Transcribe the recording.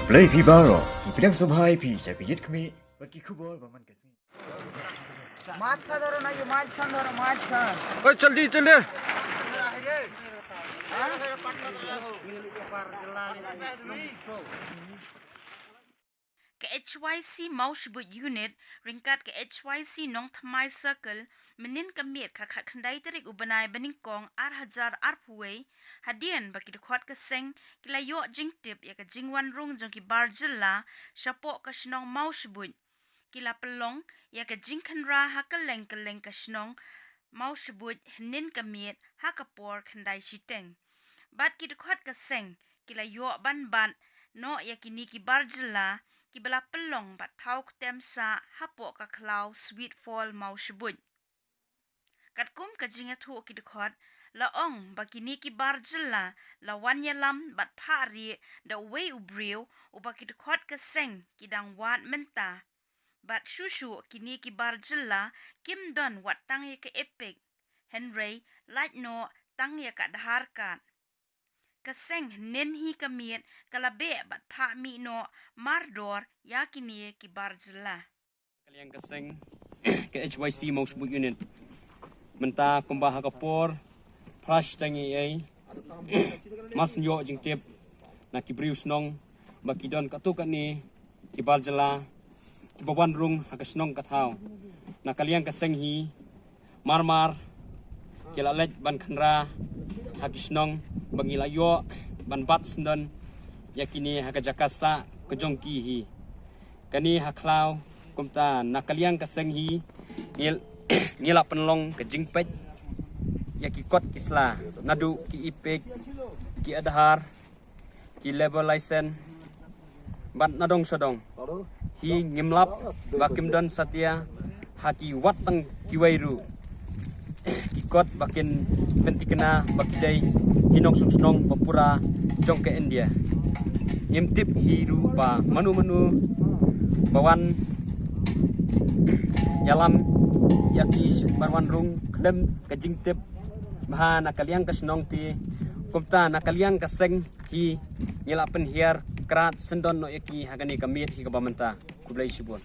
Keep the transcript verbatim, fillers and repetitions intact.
Blei phi baroh, ngi pdiang sngewbha ïa phi sha ka Ïit Khmih bad ki khubor ba man ka sngi. Macha doro na yu macha doro macha. Oi, jaldi, jaldi. Ka H Y C Mawshbuit Unit ryngkat ka H Y C Nongthymmai Circle mynnin ka miet ka khatkhyndai tarik u bnai ba nyngkong ar hajar arphew wei, hadien ba ki dkhot ka seng ki la ïoh jingtip ïa ka jingwan rung jong ki bar jylla shapoh ka shnong Mawshbuit, ki la pynlong ïa ka jingkhynra ha kylleng kylleng ka shnong Mawshbuit hynnin ka miet ha ka por khyndai shiteng. Bad ki dkhot ka seng ki la ïoh ban bat noh ïa kine ki bar jylla kiba la pynlong bad thaw ktem sah hapoh ka khlaw Sweet Fall Mawshbuit. Katkum ka jingïathuh ki dkhot, la ong ba kine ki bar jylla la wan ïalam bad phah rieh da uwei u briew uba ki dkhot ka seng ki dang wad mynta. Bad shuh shuh kine ki bar jylla kim don wat tang ïa ka EPIC, hynrei lait noh tang ïa ka Aadhaar card. Ka seng hynnin hi ka miet ka la beh bad phah mih noh mardor ïa kine ki bar jylla. Ka liang ka seng ka H Y C Mawshbuit Unit mynta kumba ha ka por phra shiteng ei ei, mar shu ïoh jingtip na ki briew shnong ba ki don katto katne ki bar jylla kiba wan rung ha ka shnong ka thaw. Na ka liang ka seng hi mar mar ki la leit ban khynra ha ki shnong ba ngi la ïoh ban bat syndon ïa kine ha ka jaka sah ka jong ki hi. Kane ha khlaw, kumta na ka liang ka seng hi ngi, ngi la pynlong ka jingpeit ïa ki kot ki sla, naduh ki EPIC, ki Aadhaar, ki labour license bad nadong shadong. Hi ngim lap ba kim don satia ha ki wat tang kiwei ruh ki kot ba kin pynthikna ba ki dei ki nongshong shnong ba pura jong ka India. Ngim tip hi ruh ba mano mano ba wan ïalam ïa ki, ban wan rung khlem ka jingtip bha na ka liang ka shnong te. Kumta na ka liang ka seng hi ngi la pynhiar krad syndon noh ïa ki ha kane ka miet hi kaba mynta. Khublei shibun.